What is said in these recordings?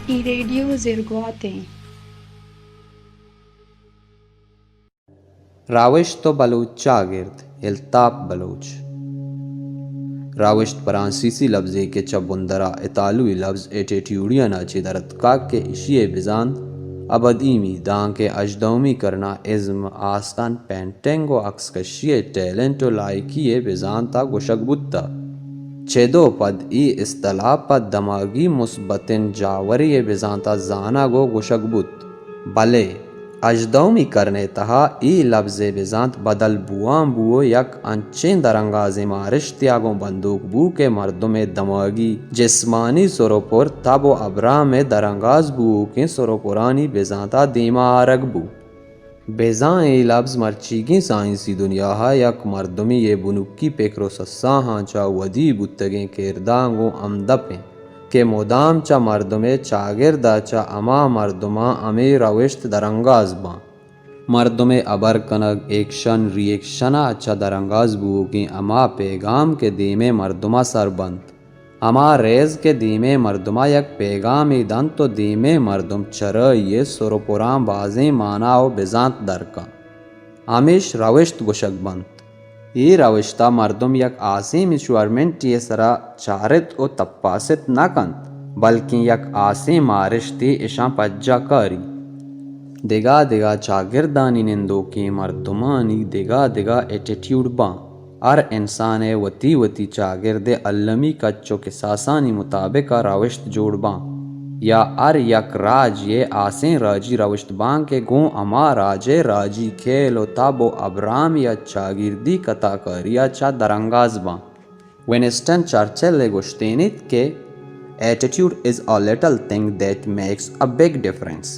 اے ریڈیو زرگوات ایں۔ راوشت و بلوچ چاگرد، الطاف بلوچ۔ راوشت پرانسیسی لبزے کہ چہ بندرا اطالوی لبز ایٹیٹیوڈیانا چہ در اتکگ کہ اشی ء بزانت ابدیمی دانکہ ہژدہمی کرنا ازم، آستان پینٹنگ و عکس کشی ء ٹیلنٹ و لائکی ء بزانتا گوشگ بوتہ۔ چدو پد اے اصطلاح پہ دماگی مثبتیں جاورے ء بزانتا زانگ و گوشگ بوت۔ بلے ہژدہمی کرن ء تہا اے لبز ء بزانت بدل بوان بو و یک انچیں درانگازیں مارشتے ء گوں بندوک بو کہ مردم ء دماگی، جسمانی سر و پر، تب و ابرام ء درانگاز بوؤکیں سر و پرانی بزانتا دیما آرگ بو۔ بزاں اے لبز مرچیگیں سائنسی دنیا ء یک مردمے ء بنکی پکر و سساہاں چہ ودی بوتگیں کرداں گوں ہمدپ انت کہ مدام چہ مردم ء چاگرد ء چہ ہما مردماں ہمے روشت درانگاز باں۔ مردم ء ہبر کنگ، ایکشن، ری ایکشن ء چہ درانگاز بوؤکیں ہما پیگام کہ دیمے مردم ء سر بنت۔ ہما ریز کہ دیمے مردما یک پیگامے دنت و دیمے مردم چرائی ء سر و پراں بازیں مانا و بزانت در کنت۔ ہمیش روشت گوشگ بنت۔ اے روشتا مردم یک ہاسیں میچورمنٹے ء سرا چارت و تپاست نہ کنت، بلکیں یک ہاسیں مارشتے اشاں پجا کاری۔ دگہ دگہ چاگردانی نندوکیں مردمانی دگہ دگہ ایٹیٹیوڈ باں۔ ہر انسان ء وتی وتی چاگرد ء المی کچ و کساسانی مطابق ء روشت جوڑ باں، یا ہر یک راج یے ہاسیں راجی روشت باں کہ گوں ہما راج ء راجی کھیل و تب و ابرام یا چاگردی کتاکاری ء چہ درانگاز باں۔ ونسٹن چرچل ء گوشتینیت کہ attitude is a little thing that makes a big difference۔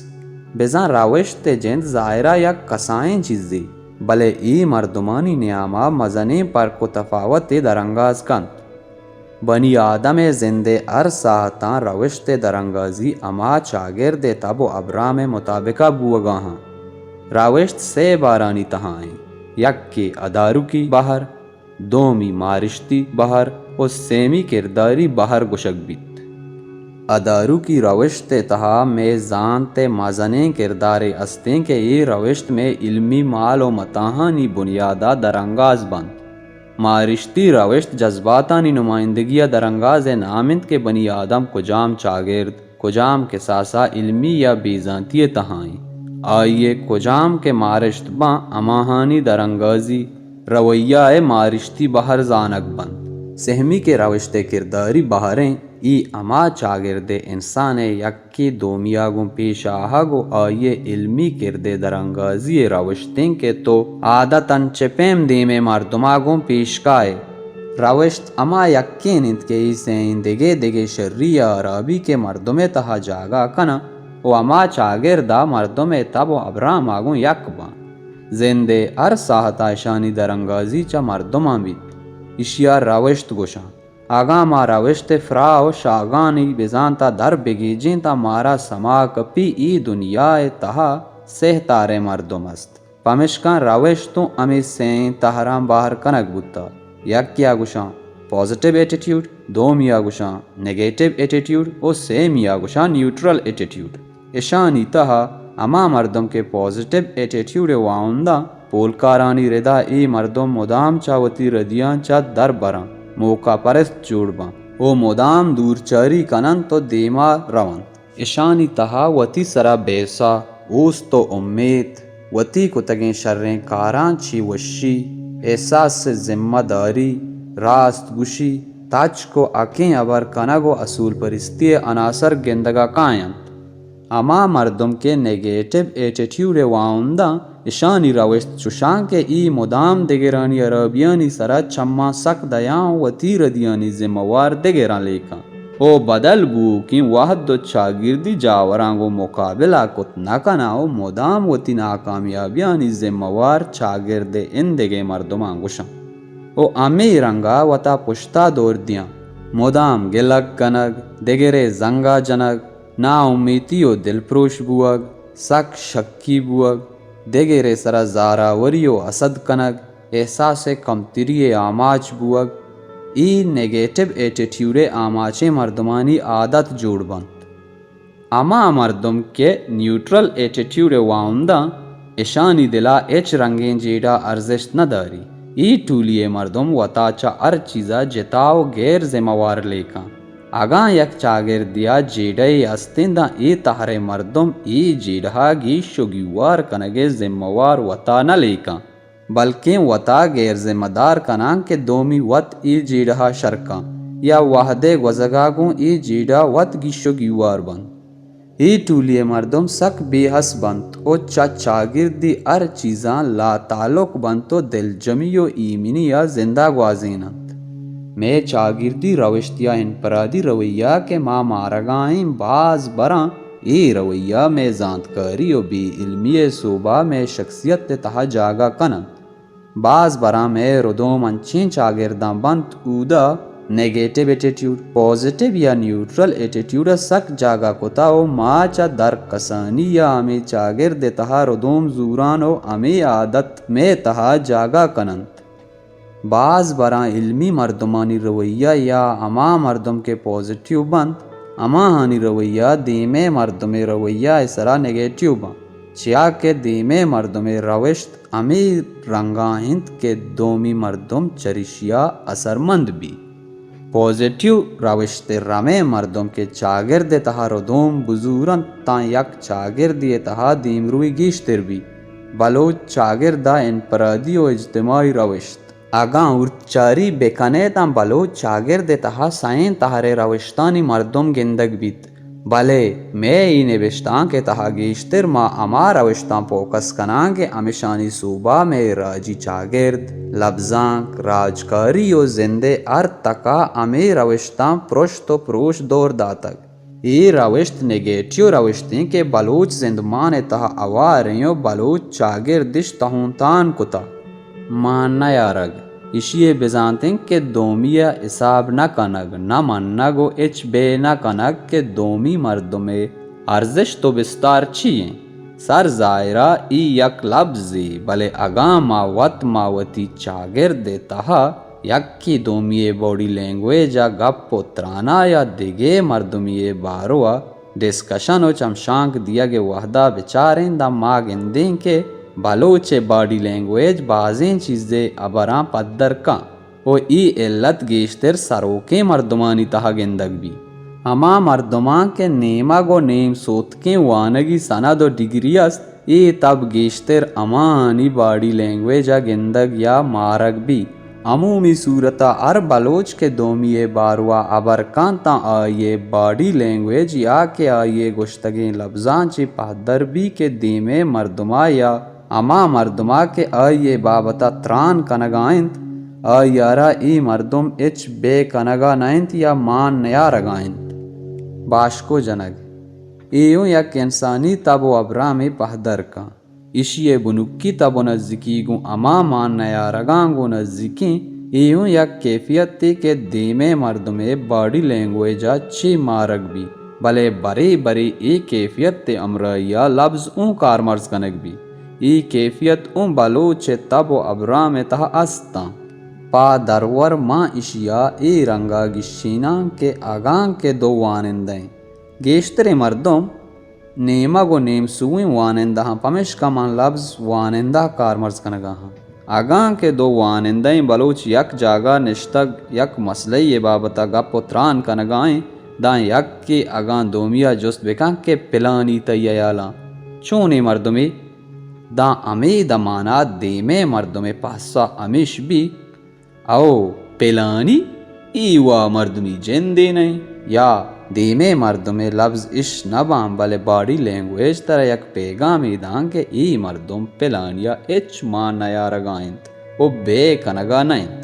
بزاں روشت ء جند ظاہرا یک کسائیں چیزے، بلے اے مردمانی نیاما مزنیں پرک و تفاوتے درانگاز کنت۔ بنی آدم ء زند ء ہر ساہتاں روشت ء درانگازی ہما چاگرد ء تب و ابرام ء مطابقا بوگا ہاں۔ روشت سے بارانی تہا انت، یکے اداروکی بہر، دومی مارشتی بہر و سیمی کرداری بہر گوشگ بیت۔ اداروکی روشت ء تہا مئے زانت ء مزنیں کردارے استیں کہ اے روشت مئے علمی مال و متاہانی بنیادا درانگاز بنت۔ مارشتی روشت جذباتانی نمائندگی ء درانگاز ء نام انت کہ بنی آدم کجام چاگرد، کجام کساسا علمی یا بیزانتی ء تہا انت، آئی ء کجام کہ مارشت باں، ہماہانی درانگازی رویہ ء مارشتی بہر زانگ بنت۔ سہمی کہ روشت ء کرداری بہریں، ای ہما چاگرد ء انسان ء یکے دومیا گوں پیش آہگ و آئی ء علمی کرد ء درانگازی ء روشتیں کہ تو عادتاً چہ پیم دیمے مردما گوں پیش کائے۔ روشت ہما یکین انت کہ ای سئیں دگہ دگہ شری یا ہرابی کہ مردم ء تہا جاگہ کناں و ہما چاگرد ء مردم ء تب و ابرام ء گوں یک باں۔ زند ء ہر ساہت ء اشانی درانگازی چہ مردماں بیت۔ ایشی ء روشت گوشاں۔ اگاں ما روشت ء فرا و شاگانی بزانت ء در بگیجیں تاں مارا سما کپی ای دنیا ء تہا سہ تاریں مردم است۔ پمشکاں روشت اوں ہمے سئیں تہراں بہر کنگ بوتہ۔ یکیا گوشاں پازیٹیو ایٹیٹیوڈ، دومیا گوشاں نیگیٹیو ایٹیٹیوڈ و سیمیا گوشاں نیوٹرل ایٹیٹیوڈ۔ اشانی تہا ہما مردم کہ پازیٹیو ایٹیٹیوڈ ء واہنداں، پولکارانی ردا اے مردم مدام چہ وتی ردیاں چہ در براں، موقع پرست جوڑ باں و مدام دورچاری کننت و دیما رونت۔ اشانی تہا وتی سرا بیسہ، اوست و امیت، وتی کتگیں شریں کاراں چی وشی، احساس ذمہ داری، راست گوشی، تچک و حقیں ہبر کنگ و اصول پرستی ء عناصر گندگا کاینت۔ ہما مردم کہ نیگیٹو ایٹیٹیوڈ ء واہنداں، اشانی روشت چشاں کہ ای مدام دگرانی ہرابیانی سرا چماں سک دیاں و وتی ردیانی ذمہ وار دگراں لیکاں۔ او بدل بوؤکیں وہد و چاگردی جاوراں گوں مقابلہ کت نہ کناں و مدام وتی ناکامیابیانی ذمہ وار چاگرد ء ایندگہ مردماں گوشاں۔ او ہمے رنگا وتا پشتا دور دیاں۔ مدام گلگ کنگ، دگرے زنگا جنگ، ناامیتی و دلپروش بوگ، سک شکی بوگ، دگرے سرا زاراوری و حسد کنگ، احساس کمتری ء آماچ بوگ، اے نیگیٹو ایٹیٹیوڈ ء آماچیں مردمانی عادت جوڑ بنت۔ ہما مردم کہ نیوٹرل ایٹیٹیوڈ ءِ واہنداں، اشانی دل ءَ ہچ رنگیں جیڑہ ارزشت نہ داری۔ اے ٹولی ءِ مردم وتا چہ ہر چیز ءَ جتا ءُ غیر ذمہ وار لیکاں۔ اگاں یک چاگردے ءَ جیڑہے است انت، داں اے تہر ءِ مردم اے جیڑہ ءَ گیش ءُ گیوار کنگ ءِ ذمہ وار وتا نہ لیکاں، بلکیں وتا غیر ذمہ دار کناں کہ دومی وت اے جیڑہ ءَ شر کن یا وہدے گوزگ ءَ گوں اے جیڑہ وت گیش ءُ گیوار بنت۔ اے ٹولی ءِ مردم سک بے حس بنت ءُ چہ چاگردی ہر چیزاں لاتعلق بنت ءُ دلجمی ءُ ایمنی ءَ زند ءَ گوازین انت۔ مئے چاگردی روشت یا انفرادی رویہ کہ ما مارگ ءَ ایں، باز براں اے رویہ مئے زانتکاری ءُ بے علمی ءِ سوب ءَ مئے شخصیت ءِ تہا جاگہ کن انت۔ باز براں مئے ردوم انچیں چاگرداں بنت، اودا نیگیٹو ایٹیٹیوڈ، پازیٹیو یا نیوٹرل ایٹیٹیوڈ ءَ سک جاگہ کتہ ءُ ما چہ درکسانی یا ہمے چاگرد ءِ تہا ردوم زوراں ءُ ہمے عادت مئے تہا جاگہ کن انت۔ باز براں علمی مردمانی رویہ یا ہما مردم کہ پازیٹیو بنت، ہماہانی رویہ دیمے مردم ءِ رویہ ءِ سرا نیگیٹیو بنت، چیا کہ دیمے مردم ءِ روشت ہمے رنگ ءَ انت کہ دومی مردم چریشی ءَ اثرمند بیت۔ پازیٹیو روشت ءِ رمیں مردم کہ چاگرد ءِ تہا ردوم بزورنت، تاں یک چاگردے ءِ تہا دیمروئی گیشتر بیت۔ بلوچ چاگرد ءَ انفرادی ءُ اجتماعی روشت اگاں ہورتچاری بہ کن ئے، تاں بلوچ چاگرد ءِ تہا سئیں تہر ءِ روشتانی مردم گندگ بیت۔ بلے مئے اے نبشتانک ءِ تہا گیشتر ما ہما روشتاں فوکس کناں کہ ہمیشانی سوب ءَ مئے راجی چاگرد، لبزانک، راجکاری ءُ زند ءِ ہر تک ءَ ہمے روشتاں پرشت ءُ پروش دور داتگ۔ اے روشت نیگیٹیو روشت انت کہ بلوچ زندمان ءِ تہا ہوار انت ءُ بلوچ چاگرد اش تہونتان کتہ۔ مان نیارگ، ایشی ءِ بزانت انت کہ دومی ءِ حساب نہ کنگ، نہ منگ ءُ ہچ بے نہ کنگ کہ دومی مردم ءِ ارزشت ءُ بستار چی انت۔ سر ظاہر ءَ اے یک لبزے، بلے اگاں ما وت ما وتی چاگرد ءِ تہا یکے دومی ءِ باڈی لینگویج ءَ گپ ءُ تران ءَ یا دگہ مردمے ءِ بارو ءَ ڈسکشن ءُ چمشانک دیگ ءِ وہد ءَ بچاریں، داں ما گندیں کہ بلوچ ءِ باڈی لینگویج بازیں چیزے ہبراں پدر کن ءُ اے علت گیشتر سروکیں مردمانی تہا گندگ بیت۔ ہما مردماں کہ نیمگ ءُ نیم سوتکیں وانگی سند ءُ ڈگری است، اے تب گیشتر ہماہانی باڈی لینگویج ءَ گندگ یا مارگ بیت۔ عمومی صورت ءَ ہر بلوچ کہ دومی ءِ باروا ہبر کنت، تاں آئی ءِ باڈی لینگویج یا کہ آئی ءِ گوشتگیں لبزاں چہ پہدر بیت کہ دیمے مردم ءَ یا ہما مردم ءَ کہ آئی ءِ بابت ءَ تران کنگ ءَ انت، آئی ءَ را اے مردم ہچ بے کنگ ءَ نہ انت یا مان نیارگ ءَ انت۔ باشکو جنگ، اے اوں یک انسانی تب ءُ ابرامے پہدر کن۔ ایشی ءِ بنکی تب ءُ نزیکی گوں ہما مان نیارگاں گوں نزیکیں۔ اے اوں یک کیفیتے کہ دیمے مردم ءِ باڈی لینگویج ءَ چہ مارگ بیت، بلے برے برے اے کیفیت ءِ ہمراہی ءَ لبز اوں کارمرز کنگ بیت۔ اے کیفیت اوں بلوچ ءِ تب ءُ ابرام ءِ تہا است انت۔ پہ درور ما ایشی ءَ اے رنگ ءَ گیشیناں کہ اگاں کہ دو وانندہ ایں، گیشتریں مردم نیمگ ءُ نیم سوئیں وانندہاں، پمیشکا من لبز وانندہ کارمرز کنگ ءَ آں۔ اگاں کہ دو وانندہیں بلوچ یک جاگہ نشتگ یک مسئلہ یے بابت ءَ گپ ءُ تران کنگ ءَ ایں، داں یکے اگاں دومی ءَ جست بہ کن کہ پلانی تئی ہیالاں چونیں مردمے، داں ہمے دمان ءَ دیمے مردم ءِ پسہ ہمیش بیت، او پلانی، اے وا مردمی جندے نہ انت۔ یا دیمے مردم ءِ لبز اش نہ باں، بلے باڈی لینگویج ترا یک پیگامے داں کہ اے مردم پلانی ءَ ہچ مان نیارگ ءَ انت ءُ بے کنگ ءَ نہ انت۔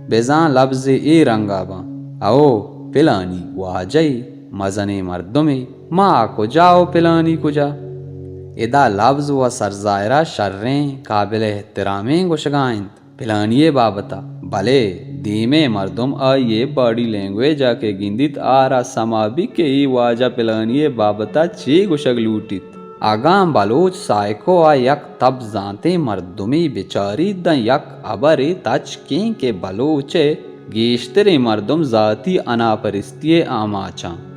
بزاں لبزے اے رنگ ءَ باں، او پلانی واجہے، مزنیں مردمے، ما کجا ءُ پلانی کجا؟ ادا لبز ءُ سرزاہر ءَ شریں، قابل احترامیں گوشگ ءَ انت۔ پلانی ءِ بابت ءَ، بلے دیمے مردم آئی ءِ باڈی لینگویج ءَ کہ گندیت، آرا سما بیت کہ اے واجہ پلانی ءِ بابت ءَ چے گوشگ لوٹیت۔ اگاں بلوچ سائیکو ءَ یک تب زانتیں مردمے بچاریت، داں یک ہبرے تچکیں کہ بلوچ ءِ گیشتریں مردم ذاتی اناپرستی ءِ آماچ انت۔